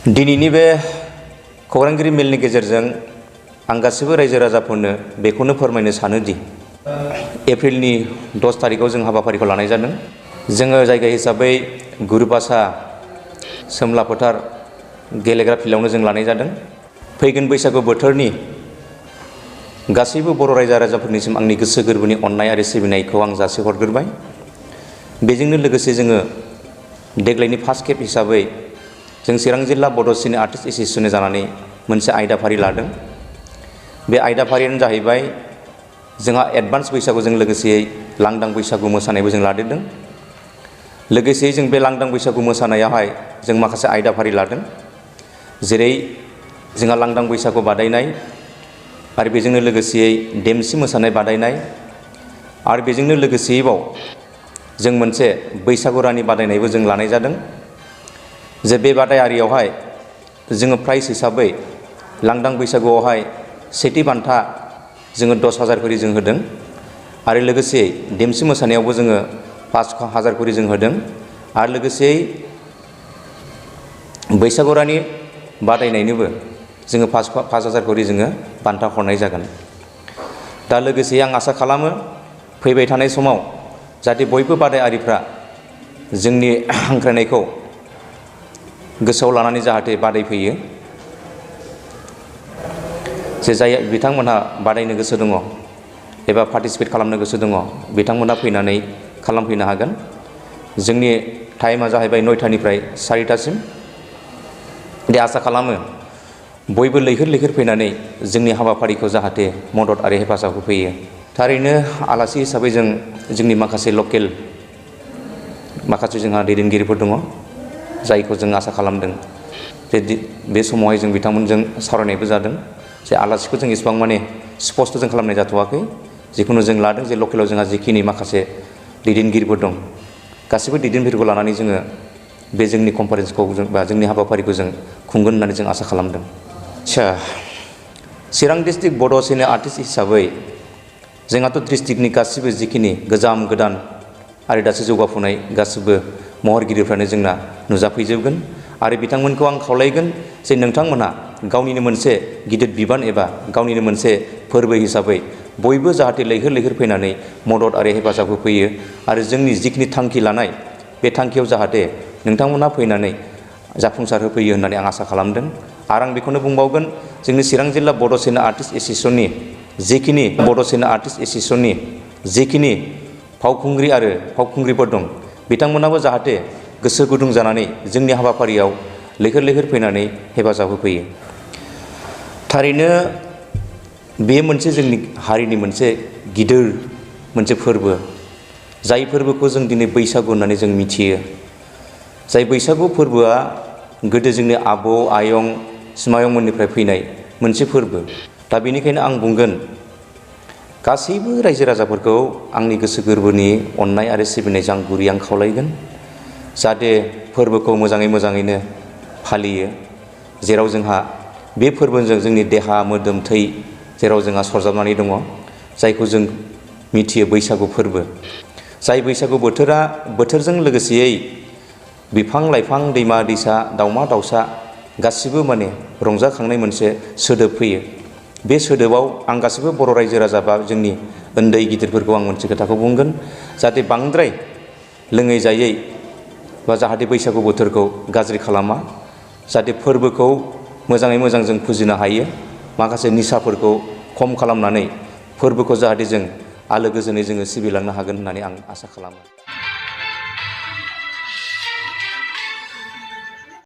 दिनैनि बे खौरांगिरि मेलनि गेजेरजों आं गासिबो रायजो राजाफोरनो बेखौनो फोरमायनो सानोदि एप्रिलनि 10 तारिखआव जों हाबाफारिखौ लानाय जादों। जोङो जायगा हिसाबै गुरुबासा सोमला फोथार गेलेग्रा फिल्डआवनो जों लानाय जादों। फैगोन बैसागु बोथोरनि गासैबो बर' रायजो राजाफोरनिसिम आंनि गोसो गोरबोनि अननाय आरो सिबिनायखौ आं जासिहरग्रोबाय। बेजोंनो लोगोसे जोङो देग्लायनि फार्स्ट खेब हिसाबै जों चिरां जिल्ला बड' सिने आर्टिस्ट एस'सिएशन जानानै मोनसे आयदाफारि लादों। बे आयदाफारियानो जाहैबाय जोंहा एडभान्स बैसागुजों लोगोसे लांदां बैसागु मोसानायबो जों लादेरदों। लोगोसे जों बे लांदां बैसागु मोसानायावहाय जों माखासे आयदाफारि लादों, जेरै जोंहा लांदां बैसागु बादायनाय आरो बेजोंनो लोगोसे देमसि मोसानाय बादायनाय आरो बेजोंनो लोगोसेयैबाव जों मोनसे बैसागु रानि बादायनायबो जों लानाय जादों। जे बे बादायारियावहाय जोङो प्राइज हिसाबै लांदां बैसागुआवहाय सेथि बान्था जोङो 10,000 करि जों होदों आरो लोगोसे देमसि मोसानायावबो जोङो 5,000 करि जों होदों आरो लोगोसे बैसागु रानि बादायनायनोबो जोङो 5,000 करि जोङो बान्था हरनाय जागोन। दा लोगोसे आं आसा खालामो फैबाय थानाय समाव जाहाथे बयबो बादायारिफ्रा जोंनि हांख्रायनायखौ गोसोआव लानानै जाहाथे बादायफैयो। जे जाय बिथांमोनहा बादायनो गोसो दङ एबा पार्टिसिपेट खालामनो गोसो दङ बिथांमोनहा फैनानै खालामफैनो हागोन। जोंनि टाइमा जाहैबाय 9टानिफ्राय 4टासिम। दे आसा खालामो बयबो लैहोर लैहोर फैनानै जोंनि हाबाफारिखौ जाहाथे मदद आरो हेफाजाब होफैयो। थारैनो आलासि हिसाबै जोंनि माखासे लकेल माखासे जोंहा दैदेनगिरिफोर दङ, जायखौ जों आसा खालामदों जे बे समावहाय जों बिथांमोनजों सावरायनायबो जादों जे आलासिखौ जों इसेबां माने स्पष्ट जों खालामनाय जाथ'वाखै। जिखुनु जों लादों जे लकेलाव जोंहा जिखिनि माखासे दैदेनगिरिफोर दं गासैबो दैदेनगिरिफोरखौ लानानै जोङो बे जोंनि कनफारेन्सखौ बा जोंनि हाबाफारिखौ जों खुंगोन होननानै जों आसा खालामदों। आच्छा, चिरां डिस्ट्रिक्ट बड' सिने आर्टिस्ट हिसाबै जोंहाथ' डिस्ट्रिक्टनि गासिबो जिखिनि गोजाम गोदान आरो दासो जौगाफुनाय गासिबो महरगिरिफ्रानो जोंना नुजाफैजोबगोन आरो बिथांमोनखौ आं खावलायगोन जे नोंथांमोनहा गावनिनो मोनसे गिदिर बिबान एबा गावनिनो मोनसे फोरबो हिसाबै बयबो जाहाथे लैहोर लैहोर फैनानै मदद आरो हेफाजाब होफैयो आरो जोंनि जिखिनि थांखि लानाय बे थांखियाव जाहाथे नोंथांमोनहा फैनानै जाफुंसार होफैयो होननानै आं आसा खालामदों। आरो आं बेखौनो बुंबावगोन जोंनि चिरां जिल्ला बड' सिने आर्टिस्ट एस'सिएशननि जिखिनि बड' सिने आर्टिस्ट एस'सिएशननि जिखिनि फावखुंग्रि आरो फावखुंग्रिफोर दं बिथांमोनाबो जाहाथे गोसो गुदुं जानानै जोंनि हाबाफारियाव लैहोर लैहोर फैनानै हेफाजाब होफैयो। थारैनो बे मोनसे जोंनि हारिनि मोनसे गिदिर मोनसे फोरबो, जाय फोरबोखौ जों दिनै बैसागु होननानै जों मिथियो। जाय बैसागु फोरबोआ गोदो जोंनि आबौ आयं सिमायंमोननिफ्राय फैनाय मोनसे फोरबो। दा बेनिखायनो आं बुंगोन गासैबो रायजो राजाफोरखौ आंनि गोसो गोरबोनि अननाय आरो सिबिनायजों आं गुरै खावलायगोन जाहाथे फोरबोखौ मोजाङैनो फालियो, जेराव जोंहा बे फोरबोजों जोंनि देहा मोदोम थै जेराव जोंहा सरजाबनानै दङ, जायखौ जों मिथियो बैसागु फोरबो। जाय बैसागु बोथोरा बोथोरजों लोगोसेयै बिफां लाइफां दैमा दैसा दाउमा दाउसा गासिबो माने रंजाखांनाय मोनसे सोदोब फैयो। बे सोदोबाव आं गासिबो बर' रायजो राजा बा जोंनि उन्दै गिदिरफोरखौ आं मोनसे खोथाखौ बुंगोन जाहाथे बांद्राय लोङै जायै बा जाहाथे बैसागु बोथोरखौ गाज्रि खालामा, जाहाथे फोरबोखौ मोजाङै मोजां जों फुजिनो हायो, माखासे निसाफोरखौ खम खालामनानै फोरबोखौ जाहाथे जों आलो गोजोनै जोङो सिबिलांनो हागोन होननानै आं आसा खालामो।